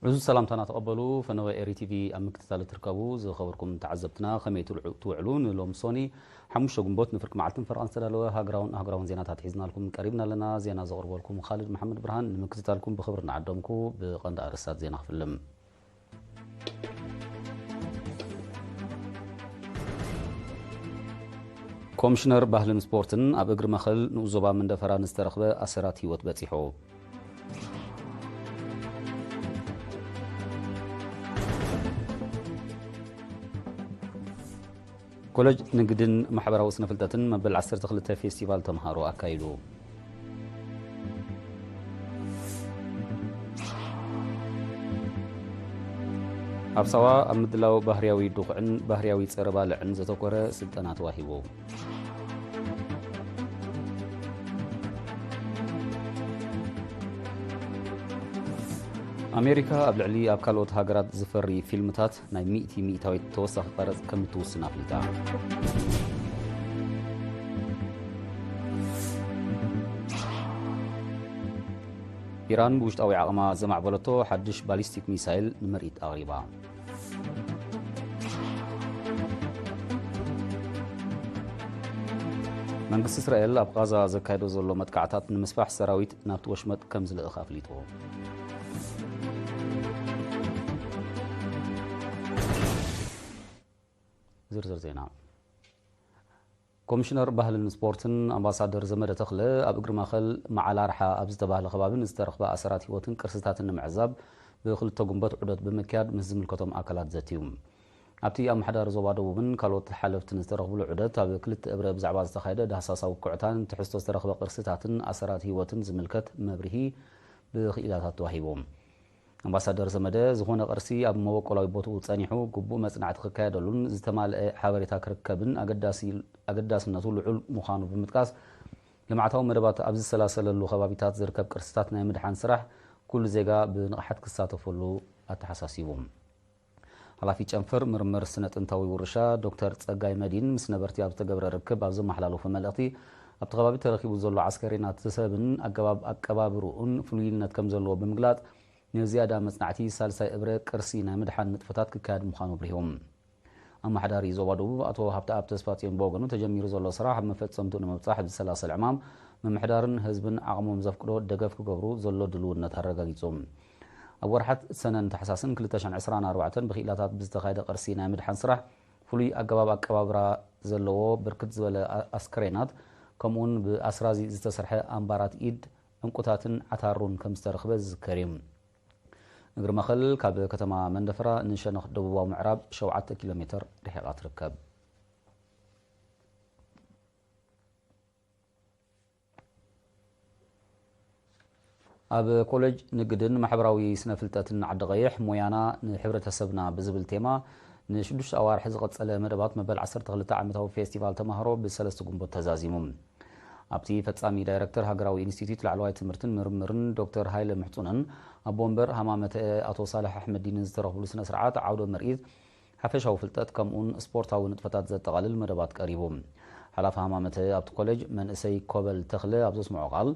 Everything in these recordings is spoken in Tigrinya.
ዕዙዝ ሰላምታና ተቐበሉ። ፈነወ ኤሪ ቲቪ ኣብ ምክትታል እትርከቡ ዝኸበርኩም ተዓዘብትና፣ ከመይ ትውልዑ-፣ ትውዕሉ? ንሎም ሶኒ ሓሙሽተ ግንቦት ንፍርቂ መዓልትን ፈረቓን ዝተዳለወ ሃገራውን ኣህጉራውን ዜናታት ሒዝናልኩም ቀሪብና ኣለና። ዜና ዘቕርበልኩም ኻልድ መሓመድ ብርሃን። ንምክትታልኩም ብኽብሪ እናዓደምኩ፣ ብቐንዲ ኣርእስታት ዜና ክፍልም። ኮሚሽነር ባህልን ስፖርትን ኣብ እግሪ መኸል ንኡስ ዞባ መንደፈራ ንዝተረኽበ ኣሰራት ህይወት በጺሑ። ኮለጅ ንግድን ማሕበራዊ ስነ ፍልጠትን መበል ዓሰርተ ክልተ ፌስቲቫል ተምሃሮ ኣካይዱ። ኣብ ሳዋ ኣብ ምድላው ባህርያዊ ድኹዕን ባህርያዊ ጸረ ባልዕን ዘተኮረ ስልጠና ተዋሂቡ። ኣሜሪካ ኣብ ልዕሊ ኣብ ካልኦት ሃገራት ዝፈሪ ፊልምታት ናይ ሚእቲ ሚእታዊት ተወሳኺ ቀረጽ ከም እትውስን ኣፍሊጣ። ኢራን ብውሽጣዊ ዓቕማ ዘማዕበለቶ ሓድሽ ባሊስቲክ ሚሳይል ንምርኢት ኣቕሪባ። መንግስቲ እስራኤል ኣብ ቓዛ ዘካየዶ ዘሎ መጥቃዕታት ንምስፋሕ ሰራዊት ናብቲ ወሽመጥ ከም ዝልእኽ ኣፍሊጡ። ዝርዝር ዜና። ኮሚሽነር ባህልን ስፖርትን ኣምባሳደር ዘመደ ተኽለ ኣብ እግሪ ማእኸል መዓል ኣርሓ ኣብ ዝተባህለ ከባቢ ንዝተረኽበ ኣሰራት ህይወትን ቅርስታትን ንምዕዛብ ብክልተ ጉንበት ዑደት ብምክያድ ምስ ዝምልከቶም ኣካላት ዘትዩ። ኣብቲ ኣመሓዳሪ ዞባ ደቡብን ካልኦት ሓለፍትን ዝተረኽብሉ ዑደት፣ ኣብ ክልተ እብረ ብዛዕባ ዝተኻየደ ዳህሳሳዊ ኩዕታን ትሕዝቶ ዝተረኽበ ቅርስታትን ኣሰራት ህይወትን ዝምልከት መብርሂ ብክኢላታት ተዋሂቡ። ኣምባሳደር ዘመደ፣ ዝኾነ ቅርሲ ኣብ መበቆላዊ ቦትኡ ጸኒሑ ግቡእ መጽናዕቲ ክካየደሉን ዝተማልአ ሓበሬታ ክርከብን ኣገዳሲ-፣ ኣገዳስነቱ ልዑል ምዃኑ ብምጥቃስ፣ ልምዓታዊ መደባት ኣብ ዝሰላሰለሉ ከባቢታት ዝርከብ ቅርስታት ናይ ምድሓን ስራሕ ኩሉ ዜጋ ብንቕሓት ክሳተፈሉ ኣተሓሳሲቡ። ሓላፊ ጨንፈር ምርምር ስነ ጥንታዊ ውርሻ ዶክተር ጸጋይ መዲን ምስ ነበርቲ ኣብ ዝተገብረ ርክብ ኣብ ዘመሓላለፎ መልእኽቲ፣ ኣብቲ ከባቢ ተረኺቡ ዘሎ ዓስከሬናት ሰብን ኣገባብ ኣቀባብርኡን ፍሉይነት ከም ዘለዎ ብምግላጽ፣ ንዝያዳ መጽናዕቲ ሳልሳይ እብረ ቅርሲ ናይ ምድሓን ንጥፈታት ክካየድ ምዃኑ ኣብሪሆም። ኣመሓዳሪ ዞባ ደቡብ ኣቶ ሃብተኣብ ተስፋጽዮን ብወገኑ፣ ተጀሚሩ ዘሎ ስራሕ ኣብ መፈጸምትኡ ንምብጻሕ ብዝሰላሰል ዕማም ምምሕዳርን ህዝብን ዓቕሞም ዘፍቅዶ ደገፍ ክገብሩ ዘሎ ድልውነት ኣረጋጊጹ። ኣብ ወርሓት ሰነን ታሕሳስን ክልተ ሽሕን ዕስራን ኣርባዕተን ብክኢላታት ብዝተኻየደ ቅርሲ ናይ ምድሓን ስራሕ ፍሉይ ኣገባብ ኣቀባብራ ዘለዎ ብርክት ዝበለ ኣ-፣ ኣስከሬናት ከምኡውን ብኣስራዚ ዝተሰርሐ ኣምባራት ኢድ፣ ዕንቁታትን ዓታሩን ከም ዝተረኽበ ዝዝከር እዩ። እግሪ መኸል ካብ ከተማ መንደፈራ ንሸነኽ ደቡባዊ ምዕራብ ሸውዓተ ኪሎ ሜትር ርሒቓ ትርከብ። ኣብ ኮሌጅ ንግድን ማሕበራዊ ስነ ፍልጠትን ዓዲ ቀይሕ፣ ሞያና ንሕብረተሰብና ብዝብል ቴማ ንሽዱሽተ ኣዋርሕ ዝቐጸለ መደባት መበል ዓሰርተ ክልተ ዓመታዊ ፌስቲቫል ተማሃሮ ብሰለስተ ጉንቦት ተዛዚሙ። ኣብቲ ፈጻሚ ዳይረክተር ሃገራዊ ኢንስቲትዩት ላዕለዋይ ትምህርትን ምርምርን ዶክተር ሃይለ ምሕጹንን ኣቦ ወንበር ሃማመተ ኣቶ ሳልሕ ኣሕመዲንን ዝተረኽብሉ ስነ ስርዓት ዓውደ ምርኢት ሓፈሻዊ ፍልጠት ከምኡውን ስፖርታዊ ንጥፈታት ዘጠቓልል መደባት ቀሪቡ። ሓላፊ ሃማመተ ኣብቲ ኮሌጅ መንእሰይ ኮበል ተኽለ ኣብ ዘስምዖ ቃል፣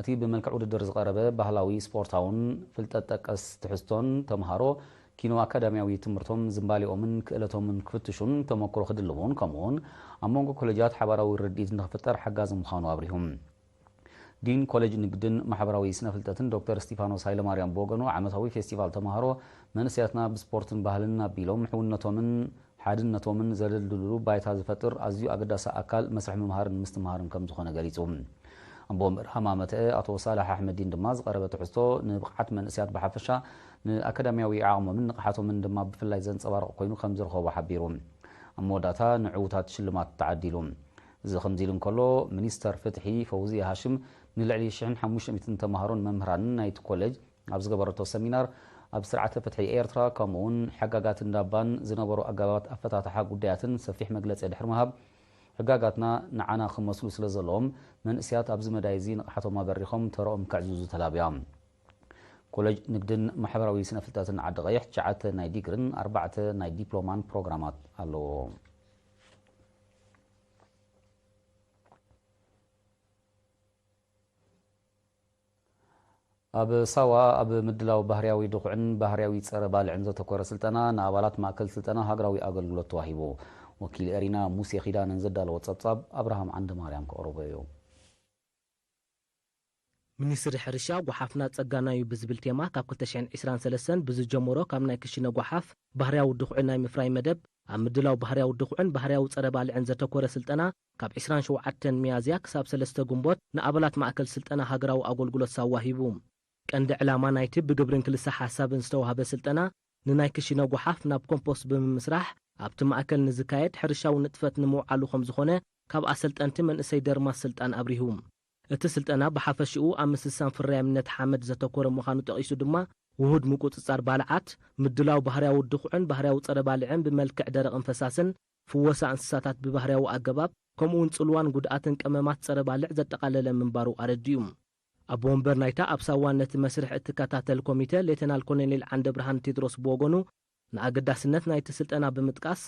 እቲ ብመልክዕ ውድድር ዝቐረበ ባህላዊ፣ ስፖርታውን ፍልጠት ጠቀስ ትሕዝቶን ተምሃሮ ኪኖ ኣካዳሚያዊ ትምህርቶም፣ ዝንባሌኦምን ክእለቶምን ክፍትሹን ተመክሮ ክድልቡን፣ ከምኡውን ኣብ መንጎ ኮሌጃት ሓባራዊ ርድኢት ንኽፍጠር ሓጋዚ ምዃኑ ኣብሪሁ። ዲን ኮሌጅ ንግድን ማሕበራዊ ስነ ፍልጠትን ዶክተር እስጢፋኖስ ሃይለማርያም ብወገኑ፣ ዓመታዊ ፌስቲቫል ተምሃሮ መንእሰያትና ብስፖርትን ባህልን ኣቢሎም ሕውነቶምን ሓድነቶምን ዘደልድልሉ ባይታ ዝፈጥር ኣዝዩ ኣገዳሲ ኣካል መስርሕ ምምሃርን ምስትምሃርን ከም ዝኾነ ገሊጹ። ኣቦ ወንበር ሃማመተ ኣቶ ሳላሕ ኣሕመዲን ድማ ዝቐረበ ትሕዝቶ ንብቕዓት መንእሰያት ብሓፈሻ፣ ንኣካዳሚያዊ ዓቕሞምን ንቕሓቶምን ድማ ብፍላይ ዘንጸባርቕ ኮይኑ ከም ዝረኸቦ ሓቢሩ። ኣብ መወዳእታ ንዕዉታት ሽልማት ተዓዲሉ። እዚ ከምዚ ኢሉ እንከሎ፣ ሚኒስተር ፍትሒ ፈውዝያ ሃሽም ንልዕሊ ሽሕን ሓሙሽተ ሚእትን ተምሃሮን መምህራንን ናይቲ ኮሌጅ ኣብ ዝገበረቶ ሰሚናር፣ ኣብ ስርዓተ ፍትሒ ኤርትራ ከምኡውን ሕጋጋት እንዳባን ዝነበሩ ኣገባባት ኣፈታትሓ ጉዳያትን ሰፊሕ መግለጺ ድሕሪ ምሃብ፣ ሕጋጋትና ንዓና ክመስሉ ስለ ዘለዎም፣ መንእስያት ኣብዚ መዳይ እዚ ንቕሓቶም ኣበሪኾም ተረኦም ከዕዝዙ ተላብያ። ኮሌጅ ንግድን ማሕበራዊ ስነ ፍልጠትን ዓዲ ቀይሕ ትሽዓተ ናይ ዲግርን ኣርባዕተ ናይ ዲፕሎማን ፕሮግራማት ኣለዎ። ኣብ ሳዋ ኣብ ምድላው ባህርያዊ ድኹዕን ባህርያዊ ጸረ ባልዕን ዘተኮረ ስልጠና ንኣባላት ማእከል ስልጠና ሃገራዊ ኣገልግሎት ተዋሂቡ። ወኪል ኤሪና ሙሴ ኪዳነን ዘዳለዎ ጸብጻብ ኣብርሃም ዓንደማርያም ከቕርቦ እዩ። ሚኒስትሪ ሕርሻ፣ ጓሓፍና ጸጋና እዩ ብዝብል ቴማ ካብ ክልተ ሽሕን ዕስራን ሰለስተን ብዝጀመሮ ካብ ናይ ክሽነ ጓሓፍ ባህርያዊ ድኹዒ ናይ ምፍራይ መደብ፣ ኣብ ምድላው ባህርያዊ ድኹዕን ባህርያዊ ጸረ ባልዕን ዘተኮረ ስልጠና ካብ ዕስራን ሸውዓተን ሚያዝያ ክሳብ ሰለስተ ግንቦት ንኣባላት ማእከል ስልጠና ሃገራዊ ኣገልግሎት ሳዋ ሂቡ። ቀንዲ ዕላማ ናይቲ ብግብርን ክልሰ ሓሳብን ዝተዋህበ ስልጠና፣ ንናይ ክሽነ ጓሓፍ ናብ ኮምፖስት ብምምስራሕ ኣብቲ ማእከል ንዝካየድ ሕርሻዊ ንጥፈት ንምውዓሉ ከም ዝኾነ ካብ ኣሰልጠንቲ መንእሰይ ደርማስ ስልጣን ኣብሪሁ። እቲ ስልጠና ብሓፈሽኡ ኣብ ምስሳን ፍርያምነት ሓመድ ዘተኮረ ምዃኑ ጠቒሱ ድማ፣ ውሁድ ምቁጽጻር ባልዓት፣ ምድላው ባህርያዊ ድኹዕን ባህርያዊ ጸረ ባልዕን ብመልክዕ ደረቕን ፈሳስን፣ ፍወሳ እንስሳታት ብባህርያዊ ኣገባብ፣ ከምኡውን ጽልዋን ጉድኣትን ቀመማት ጸረ ባልዕ ዘጠቓለለ ምንባሩ ኣረዲኡ። ኣቦ ወንበር ናይታ ኣብ ሳዋ ነቲ መስርሕ እትከታተል ኮሚተ ሌተናል ኮሎኔል ዓንደብርሃን ቴድሮስ ብወገኑ፣ ንኣገዳስነት ናይቲ ስልጠና ብምጥቃስ፣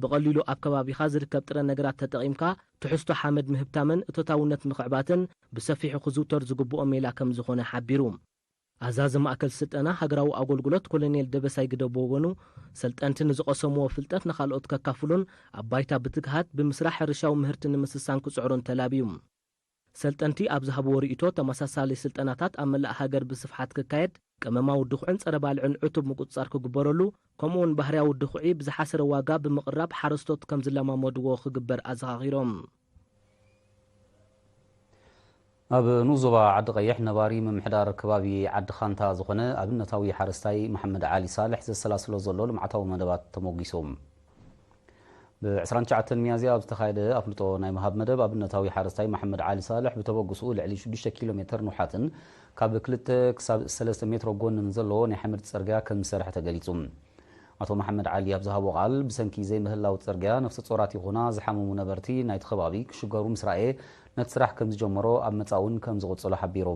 ብቐሊሉ ኣብ ከባቢኻ ዝርከብ ጥረ ነገራት ተጠቒምካ ትሕዝቶ ሓመድ ምህብታምን እቶታውነት ምኽዕባትን ብሰፊሑ ክዝውተር ዝግብኦ ሜላ ከም ዝኾነ ሓቢሩ። ኣዛዚ ማእከል ስልጠና ሃገራዊ ኣገልግሎት ኮሎኔል ደበሳይ ግደ ብወገኑ፣ ሰልጠንቲ ንዝቐሰምዎ ፍልጠት ንኻልኦት ከካፍሉን ኣብ ባይታ ብትግሃት ብምስራሕ ሕርሻዊ ምህርቲ ንምስሳን ክጽዕሩን ተላብዩ። ሰልጠንቲ ኣብ ዝሃብዎ ርእይቶ፣ ተመሳሳሊ ስልጠናታት ኣብ መላእ ሃገር ብስፍሓት ክካየድ፣ ቀመማዊ ድኹዕን ጸረ ባልዕን ዕቱብ ምቁጽጻር ክግበረሉ፣ ከምኡውን ባህርያዊ ድኹዒ ብዝሓሰረ ዋጋ ብምቕራብ ሓረስቶት ከም ዝለማመድዎ ክግበር ኣዘኻኺሮም። ኣብ ንኡስ ዞባ ዓዲ ቀይሕ ነባሪ ምምሕዳር ከባቢ ዓዲ ኻንታ ዝኾነ ኣብነታዊ ሓረስታይ መሓመድ ዓሊ ሳልሕ ዘሰላስሎ ዘሎ ልምዓታዊ መደባት ተሞጊሱ። ብ ዕስራን ትሽዓተን ሚያዝያ ኣብ ዝተኻየደ ኣፍልጦ ናይ ምሃብ መደብ፣ ኣብነታዊ ሓረስታይ መሓመድ ዓሊ ሳልሕ ብተበግስኡ ልዕሊ ሽዱሽተ ኪሎ ሜተር ንውሓትን ካብ ክልተ ክሳብ ሰለስተ ሜትሮ ጎንን ዘለዎ ናይ ሓመድ ጽርግያ ከም ዝሰርሐ ተገሊጹ። ኣቶ መሓመድ ዓሊ ኣብ ዝሃቦ ቃል፣ ብሰንኪ ዘይምህላው ጽርግያ፣ ነፍሰ ጾራት ይኹና ዝሓመሙ ነበርቲ ናይቲ ከባቢ ክሽገሩ ምስ ረኣየ፣ ነቲ ስራሕ ከም ዝጀመሮ፣ ኣብ መጻኢ እውን ከም ዝቕጽሎ ሓቢሩ።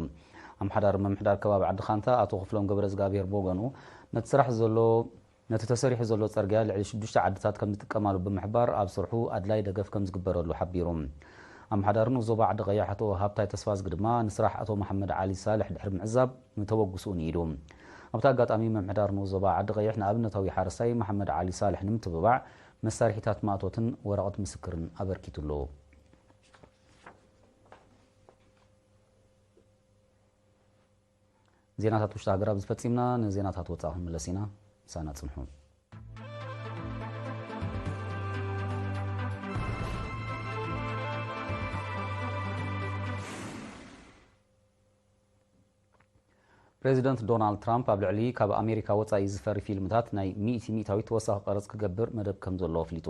ኣምሓዳር ምምሕዳር ከባቢ ዓዲ ኻንታ ኣቶ ክፍሎም ገብረዝጋብሄር ብወገኑ፣ ነቲ ስራሕ ዘሎ ነቲ ተሰሪሑ ዘሎ ጽርግያ ልዕሊ ሽዱሽተ ዓድታት ከም ዝጥቀማሉ ብምሕባር፣ ኣብ ስርሑ ኣድላይ ደገፍ ከም ዝግበረሉ ሓቢሩ። ኣመሓዳሪ ንኡስ ዞባ ዓዲ ቀይሕ ኣቶ ሃብታይ ተስፋዝጊ ድማ ንስራሕ ኣቶ መሓመድ ዓሊ ሳልሕ ድሕሪ ምዕዛብ ንተበግስኡ ንኢዱ። ኣብቲ ኣጋጣሚ ምምሕዳር ንኡስ ዞባ ዓዲ ቀይሕ ንኣብነታዊ ሓረስታይ መሓመድ ዓሊ ሳልሕ ንምትብባዕ መሳርሒታት ማእቶትን ወረቐት ምስክርን ኣበርኪቱ ኣሎ። ዜናታት ውሽጢ ሃገር ኣብዚ ፈጺምና። ንዜናታት ወጻኢ ክንምለስ ኢና። ምሳና ጽንሑ። ፕሬዚደንት ዶናልድ ትራምፕ ኣብ ልዕሊ ካብ ኣሜሪካ ወጻኢ ዝፈሪ ፊልምታት ናይ ሚእቲ ሚእታዊት ተወሳኺ ቀረጽ ክገብር መደብ ከም ዘሎ ኣፍሊጡ።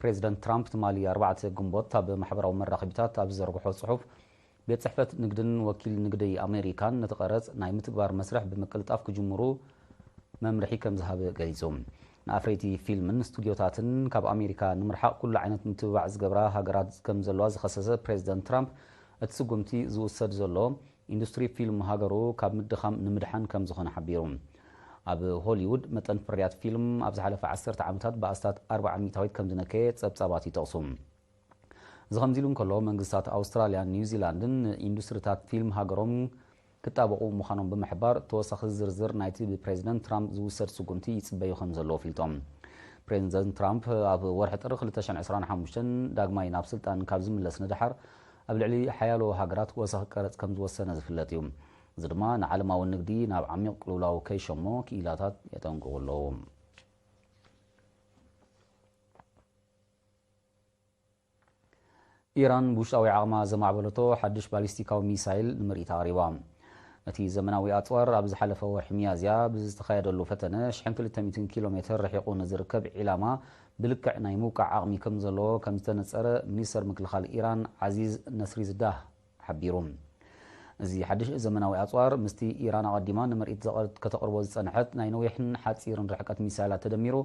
ፕሬዚደንት ትራምፕ ትማሊ ኣርባዕተ ግንቦት ኣብ ማሕበራዊ መራኸቢታት ኣብ ዝዘርግሖ ጽሑፍ፣ ቤት ጽሕፈት ንግድን ወኪል ንግዲ ኣሜሪካን ነቲ ቀረጽ ናይ ምትግባር መስርሕ ብምቅልጣፍ ክጅምሩ መምርሒ ከም ዝሃበ ገሊጹ። ንኣፍረይቲ ፊልምን ስቱድዮታትን ካብ ኣሜሪካ ንምርሓቕ ኩሉ ዓይነት ምትብባዕ ዝገብራ ሃገራት ከም ዘለዋ ዝኸሰሰ ፕሬዚደንት ትራምፕ፣ እቲ ስጉምቲ ዝውሰድ ዘሎ ኢንዱስትሪ ፊልም ሃገሩ ካብ ምድኻም ንምድሓን ከም ዝኾነ ሓቢሩ። ኣብ ሆሊውድ መጠን ፍርያት ፊልም ኣብ ዝሓለፈ ዓሰርተ ዓመታት ብኣስታት ኣርብዓ ሚእታዊት ከም ዝነከየ ጸብጻባት ይጠቕሱ። እዚ ከምዚ ኢሉ እንከሎ፣ መንግስታት ኣውስትራልያን ኒውዚላንድን ንኢንዱስትሪታት ፊልም ሃገሮም ክጣበቑ ምዃኖም ብምሕባር፣ ተወሳኺ ዝርዝር ናይቲ ብፕሬዚደንት ትራምፕ ዝውሰድ ስጉምቲ ይጽበዩ ከም ዘለዉ ኣፍሊጦም። ፕሬዚደንት ትራምፕ ኣብ ወርሒ ጥሪ ክልተ ሽሕን ዕስራን ሓሙሽተን ዳግማይ ናብ ስልጣን ካብ ዝምለስ ንደሓር፣ ኣብ ልዕሊ ሓያሎ ሃገራት ወሳኺ ቀረጽ ከም ዝወሰነ ዝፍለጥ እዩ። እዚ ድማ ንዓለማዊ ንግዲ ናብ ዓሚቕ ቅልውላው ከይሸሞ ክኢላታት የጠንቅቑ ኣለዉ። ኢራን ብውሽጣዊ ዓቕማ ዘማዕበለቶ ሓድሽ ባሊስቲካዊ ሚሳይል ንምርኢት ኣቕሪባ። እቲ ዘመናዊ ኣጽዋር ኣብ ዝሓለፈ ወርሒ ሚያዝያ ብዝተኻየደሉ ፈተነ፣ ሽሕን ክልተ ሚእትን ኪሎ ሜተር ርሒቑ ንዝርከብ ዒላማ ብልክዕ ናይ ምውቃዕ ዓቕሚ ከም ዘለዎ ከም ዝተነጸረ ሚኒስተር ምክልኻል ኢራን ዓዚዝ ነስሪዝዳህ ሓቢሩ። እዚ ሓድሽ ዘመናዊ ኣጽዋር፣ ምስቲ ኢራን ኣቐዲማ ንምርኢት ዘቐ-፣ ከተቕርቦ ዝጸንሐት ናይ ነዊሕን ሓጺርን ርሕቀት ሚሳይላት ተደሚሩ፣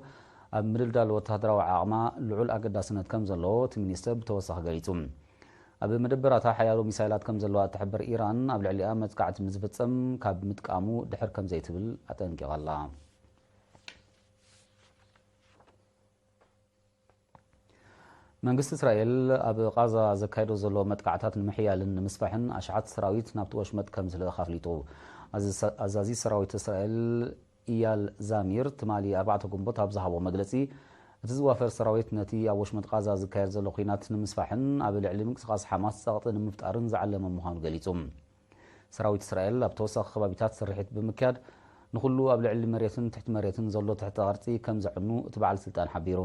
ኣብ ምድልዳል ወተሃደራዊ ዓቕማ ልዑል ኣገዳስነት ከም ዘለዎ እቲ ሚኒስተር ብተወሳኺ ገሊጹ። ኣብ መደበራታ ሓያሎ ሚሳይላት ከም ዘለዋ እትሕብር ኢራን፣ ኣብ ልዕሊኣ መጥቃዕቲ ንዝፍጸም ካብ ምጥቃሙ ድሕር ከም ዘይትብል ኣጠንቂቓ ኣላ። መንግስቲ እስራኤል ኣብ ቓዛ ዘካየዶ ዘሎ መጥቃዕታት ንምሕያልን ንምስፋሕን ኣሽሓት ሰራዊት ናብቲ ወሽመጥ ከም ዝልእኽ ኣፍሊጡ። ኣዛዚ ሰራዊት እስራኤል ኢያል ዛሚር ትማሊ ኣርባዕተ ግንቦት ኣብ ዝሃቦ መግለጺ፣ እቲ ዝዋፈር ሰራዊት ነቲ ኣብ ወሽመጥ ቃዛ ዝካየድ ዘሎ ኲናት ንምስፋሕን ኣብ ልዕሊ ምንቅስቓስ ሓማስ ጸቕጢ ንምፍጣርን ዝዓለመ ምዃኑ ገሊጹ። ሰራዊት እስራኤል ኣብ ተወሳኺ ከባቢታት ስርሒት ብምክያድ፣ ንኹሉ ኣብ ልዕሊ መሬትን ትሕቲ መሬትን ዘሎ ትሕተ ቅርጺ ከም ዘዕኑ እቲ በዓል ስልጣን ሓቢሩ።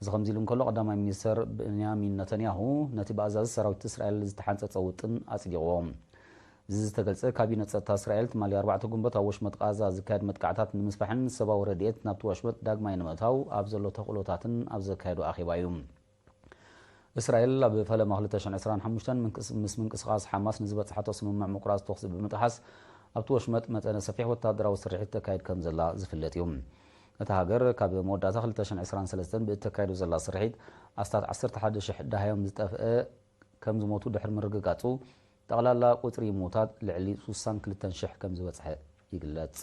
እዚ ከምዚ ኢሉ እንከሎ፣ ቀዳማይ ሚኒስተር ቤንያሚን ነተንያሁ ነቲ ብኣዛዚ ሰራዊት እስራኤል ዝተሓንጸጸ ውጥን ኣጽዲቕዎ። እዚ ዝተገልጸ፣ ካቢነ ጸጥታ እስራኤል ትማሊ ኣርባዕተ ግንቦት ኣብ ወሽመጥ ቃዛ ዝካየድ መጥቃዕታት ንምስፋሕን ሰብኣዊ ረድኤት ናብቲ ወሽመጥ ዳግማይ ንምእታው ኣብ ዘሎ ተኽእሎታትን ኣብ ዘካየዶ ኣኼባ እዩ። እስራኤል ኣብ ፈለማ ክልተ ሽሕን ዕስራን ሓሙሽተን ምንቅስ-፣ ምስ ምንቅስቓስ ሓማስ ንዝበጽሓቶ ስምምዕ ምቁራጽ ተኹሲ ብምጥሓስ፣ ኣብቲ ወሽመጥ መጠነ ሰፊሕ ወተሃደራዊ ስርሒት ተካይድ ከም ዘላ ዝፍለጥ እዩ። እታ ሃገር ካብ መወዳእታ ክልተ ሽሕን ዕስራን ሰለስተን ብእተካይዶ ዘላ ስርሒት፣ ኣስታት ዓሰርተ ሓደ ሽሕ ደሃዮም ዝጠፍአ ከም ዝሞቱ ድሕሪ ምርግጋጹ፣ ጠቕላላ ቁጽሪ ምዉታት ልዕሊ ስሳን ክልተን ሽሕ ከም ዝበጽሐ ይግለጽ።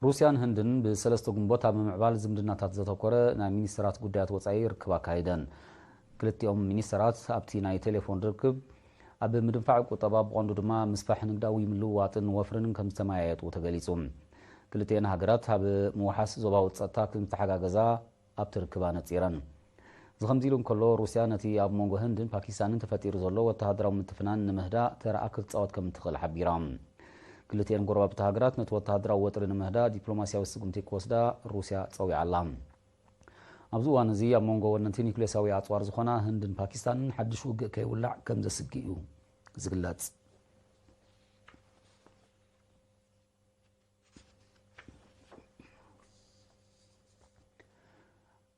ሩስያን ህንድን ብሰለስተ ግንቦት ኣብ ምምዕባል ዝምድናታት ዘተኮረ ናይ ሚኒስተራት ጉዳያት ወጻኢ ርክብ ኣካይደን። ክልቲኦም ሚኒስተራት ኣብቲ ናይ ቴሌፎን ርክብ፣ ኣብ ምድንፋዕ ቁጠባ፣ ብቐንዱ ድማ ምስፋሕ ንግዳዊ ምልውዋጥን ወፍርን ከም ዝተመያየጡ ተገሊጹ። ክልቲኤን ሃገራት ኣብ ምውሓስ ዞባዊ ጸጥታ ከም ዝተሓጋገዛ ኣብቲ ርክብ ኣነጺረን። እዚ ከምዚ ኢሉ እንከሎ፣ ሩስያ ነቲ ኣብ መንጎ ህንድን ፓኪስታንን ተፈጢሩ ዘሎ ወተሃደራዊ ምትፍናን ንምህዳእ ተራኣ ክትጻወት ከም እትኽእል ሓቢራ። ክልቲኤን ጎረባብቲ ሃገራት ነቲ ወተሃደራዊ ወጥሪ ንምህዳእ ዲፕሎማስያዊ ስጉምቲ ክወስዳ ሩስያ ጸዊዓ ኣላ። ኣብዚ እዋን እዚ ኣብ መንጎ ወነንቲ ኒውክሌሳዊ ኣጽዋር ዝኾና ህንድን ፓኪስታንን ሓድሽ ውግእ ከይውላዕ ከም ዘስግእ እዩ ዝግለጽ።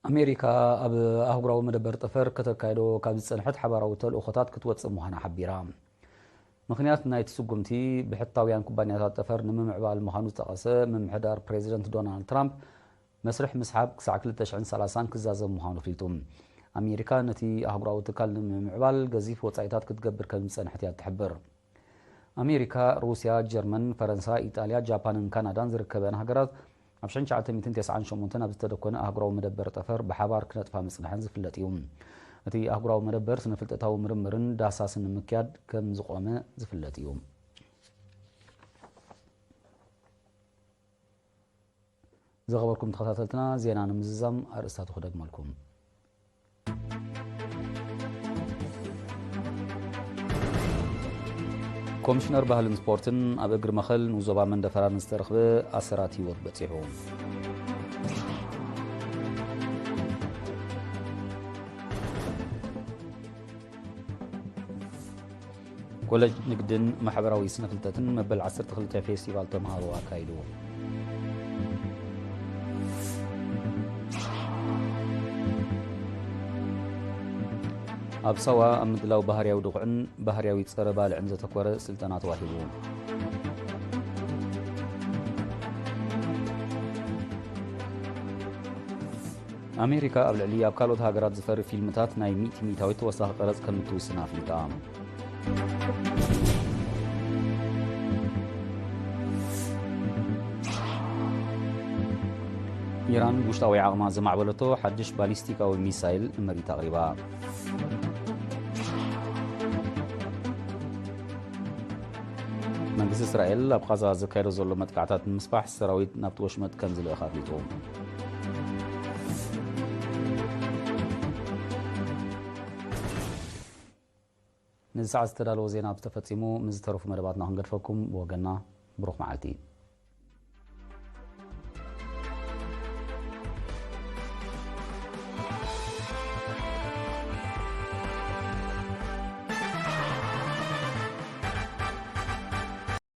ኣሜሪካ ኣብ ኣህጉራዊ መደበር ጠፈር ከተካይዶ ካብ ዝጸንሐት ሓባራዊ ተልእኾታት ክትወጽእ ምዃና ሓቢራ። ምኽንያት ናይቲ ስጉምቲ፣ ብሕታውያን ኩባንያታት ጠፈር ንምምዕባል ምዃኑ ዝጠቐሰ ምምሕዳር ፕሬዚደንት ዶናልድ ትራምፕ፣ መስርሕ ምስሓብ ክሳዕ ክልተ ሽሕን ሰላሳን ክዛዘም ምዃኑ ኣፍሊጡ። ኣሜሪካ ነቲ ኣህጉራዊ ትካል ንምምዕባል ገዚፍ ወጻኢታት ክትገብር ከም ዝጸንሐት እያ ትሕብር። ኣሜሪካ፣ ሩስያ፣ ጀርመን፣ ፈረንሳ፣ ኢጣልያ፣ ጃፓንን ካናዳን ዝርከበን ሃገራት፣ ኣብ ሽሕን ትሽዓተ ሚእትን ተስዓን ሸሞንተን ኣብ ዝተደኮነ ኣህጉራዊ መደበር ጠፈር ብሓባር ክነጥፋ ምጽንሐን ዝፍለጥ እዩ። እቲ ኣህጉራዊ መደበር ስነ-ፍልጠታዊ ምርምርን ዳህሳስን ንምክያድ ከም ዝቖመ ዝፍለጥ እዩ። ዝኸበርኩም ተኸታተልትና፣ ዜና ንምዝዛም ኣርእስታቱ ክደግመልኩም። ኮሚሽነር ባህልን ስፖርትን ኣብ እግሪ መኸል ንዞባ መንደፈራ ንዝተረኽበ ኣሰራት ህይወት በጺሑ። ኮለጅ ንግድን ማሕበራዊ ስነ-ፍልጠትን መበል ዓሰርተ ክልተ ፌስቲቫል ተምሃሮ ኣካይዱ። ኣብ ሳዋ ኣብ ምድላው ባህርያዊ ድኹዕን ባህርያዊ ጸረ ባልዕን ዘተኮረ ስልጠና ተዋሂቡ። ኣሜሪካ ኣብ ልዕሊ ኣብ ካልኦት ሃገራት ዝፈሪ ፊልምታት ናይ ሚእቲ ሚእታዊት ተወሳኺ ቀረጽ ከም እትውስን ኣፍሊጣ። ኢራን ውሽጣዊ ዓቕማ ዘማዕበለቶ ሓድሽ ባሊስቲካዊ ሚሳይል ንምርኢት ኣቕሪባ። መንግስቲ እስራኤል ኣብ ቓዛ ዘካየዶ ዘሎ መጥቃዕታት ንምስፋሕ ሰራዊት ናብቲ ወሽመጥ ከም ዝልእኽ ኣፍሊጡ። ነዚ ሰዓት ዝተዳለወ ዜና ኣብዚ ተፈጺሙ። ምስ ዝተረፉ መደባትና ክንገድፈኩም፣ ብወገንና ብሩኽ መዓልቲ።